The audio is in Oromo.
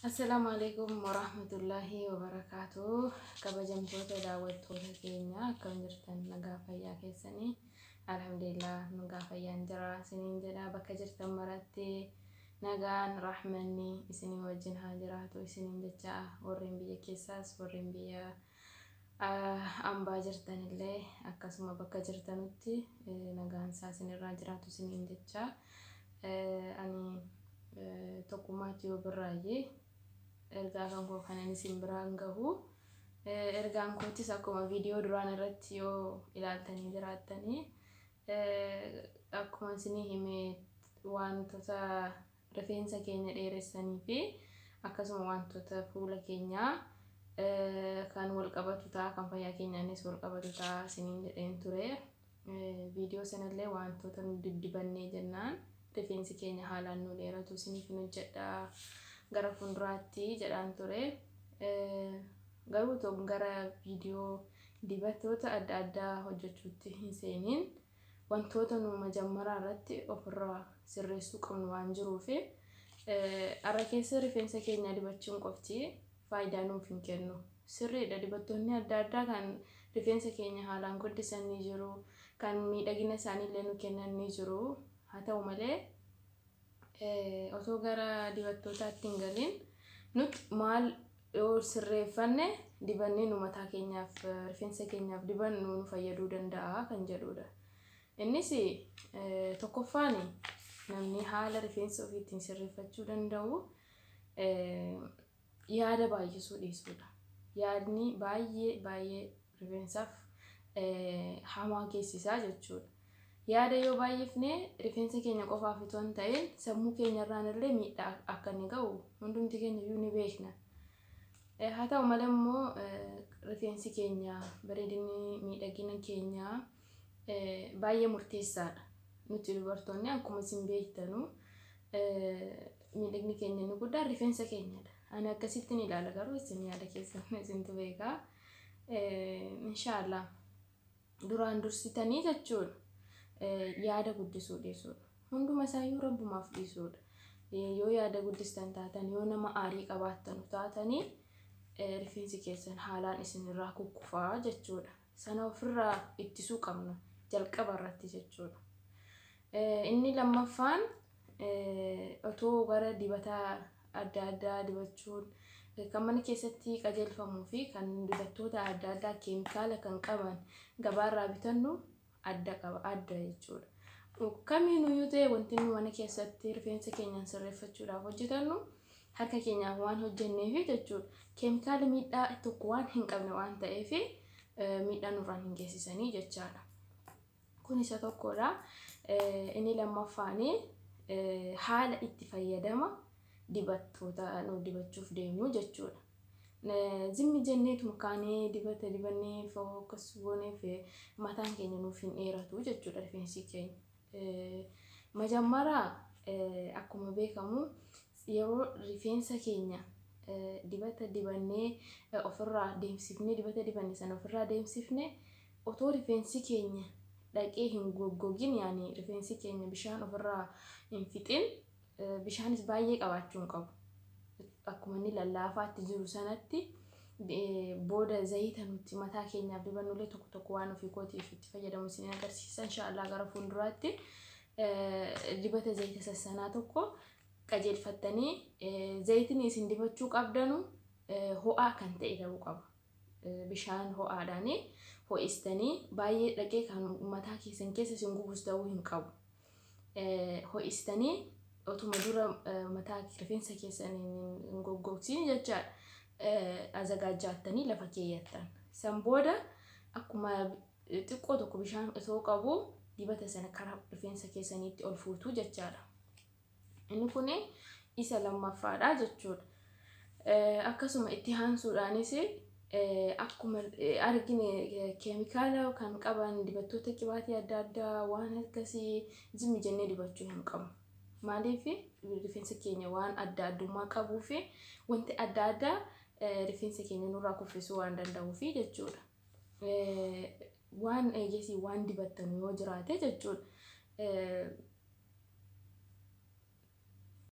Assalaamu alaikum warahmatullaahi wabarakaatuh. Kabajamtoota daawwattoota keenya, akkam jirtan? Nagaa fayyaa keessanii? Alhamdulillah, nagaa fayyaan jira isiniin jedha. Bakka jirtan maratti nagaan rahmanni isinii wajjin haa jiraatu isiniin jecha. Warreen biyya keessaas, warreen biyya ambaa jirtanillee akkasuma bakka jirtanutti nagaan isaa isinirraa jiraatu isiniin jecha. Ani Tokkummaatti yoo birraayyee ergaa kan koo kanan isin biraan gahu. Ergaan kootis akkuma viidiyoo duraan irratti yoo ilaaltanii jiraattanii, akkuma isinii hime, wantoota rifeensa keenya dheeressanii fi akkasuma wantoota fuula keenyaa kan wal qabatu ta'a, kan fayyaa keenyaanis wal qabatu ta'a isiniin jedheen ture. Viidiyoo sanallee wantoota nu diddibannee jennaan rifeensi keenya haalaan nu dheeratu isiniif hin hojjedha gara fuulduraatti jedhaan ture. Garuu otoo gara viidiyoo dibatoota adda addaa hojjechuutti hin seeniin, wantoota nu majammaraa irratti ofirraa sirreessuu qabnu waan jiruuf, har'a keessa rifeensa keenya dibachuun qofti faayidaa nuuf hin kennu. Sirriidha, dibattoonni adda addaa kan rifeensa keenya haalaan guddisan ni jiru, kan miidhagina isaaniillee nu kennan ni jiru. Haa ta'u malee, otoo gara dibattootaatti hin galin, nuti maal yoo sirreeffanne dibannee nu mataa keenyaaf, rifeensa keenyaaf dibannu nu fayyaduu danda'a kan jedhudha. Innis tokkoffaan, namni haala rifeensa ofii ittiin sirreeffachuu danda'u yaada baay'isuu dhiisuudha. Yaadni baay'ee baay'ee rifeensaaf hamaa geessisaa jechuudha. Yaada yoo baay'ifne, rifeensa keenya qofaaf itoo hin ta'in sammuu keenya irraan illee miidhaa akka inni ga'u hundumti keenya iyyuu ni beekna. Haa ta'u malee immoo, rifeensi keenya bareedinni miidhagina keenyaa baay'ee murteessaadha. Nuti dubartoonni, akkuma isin beektanu, miidhagni keenya inni guddaan rifeensa keenyadha. Ani akkasittiin ilaala, garuu isin yaada keessan isintu beekaa. Inshaallah, duraan dursitanii jechuun yaada guddisuu dhiisuudha. Hunduma isaayyuu rabbumaaf dhiisuudha. Yoo yaada guddistan taatan, yoo nama aarii qabaattan taatanii, rifeensi keessan haalaan isinirraa kukkufaa jechuudha. Sana ofirraa ittisuu qabna jalqaba irratti jechuudha. Inni lammaffaan, otoo gara dibataa adda addaa dibachuun kan mana keessatti qajeelfamuu fi kan dibattoota adda addaa keemikaala kan qaban gabaarraa bitannu adda qaba, adda jechuudha. Kamiinuyyuu ta'e, wanti nu mana keessatti rifeensa keenyaan sirreeffachuudhaaf hojjetannu harka keenyaan waan hojjenneef jechuudha. Keemikaala miidhaa tokko waan hin qabne waan ta'eef, miidhaa nurraan hin geessisanii jechaadha. Kun isa tokkodha. Inni lammaffaanii, haala itti fayyadama dibattoota nu dibachuuf deemnu jechuudha. Zimmi jenneetuma kaanee dibata dibannee akkas gooneef mataan keenya nuuf hin dheeratu jechuudha, rifeensi keenya. Majammaraa akkuma beekamu, yeroo rifeensa keenya dibata dibannee ofirraa deemsifnee, dibata dibanne sana ofirraa deemsifne, otoo rifeensi keenya dhaqee hin goggogin, yaani rifeensi keenya bishaan ofirraa hin fixin, bishaanis baay'ee qabaachuu hin qabu. Akkuma inni lallaafaatti jiru sanatti, booda zayita nuti mataa keenyaaf dibannullee tokko tokko waan ofii kootiif itti fayyadamu isin agarsiisa inshaallah gara fuulduraatti. Dibata zayita sassanaa tokko qajeelfattanii, zayitni isin dibachuu qabdanu ho'aa kan ta'e ta'uu qaba. Bishaan ho'aadhaan ho'istanii, baay'ee dhaqee kan mataa keessan keessa isin gubus ta'uu hin qabu. Ho'istanii otuma dura mataa rifeensa keessan hin goggogsiin jechaadha. Azagaajjaattanii lafa keeyyattan. San booda akkuma xiqqoo tokko bishaan osoo qabu dibata sana karaa rifeensa keessaniitti ol fuutu jechaadha. Inni kun isa lammaffaadha jechuudha. Akkasuma itti aansuudhaanis, akkuma argine, keemikaala kan qaban dibattoota qibaatii adda addaa waan akkasii zimmi jennee dibachuu hin qabnu. Maaliif? Rifeensa keenya waan adda addummaa qabuu fi wanti adda addaa rifeensa keenya nurraa kuffisuu waan danda'uufi jechuudha. Waan eegesii waan dibattan yoo jiraate jechuudha.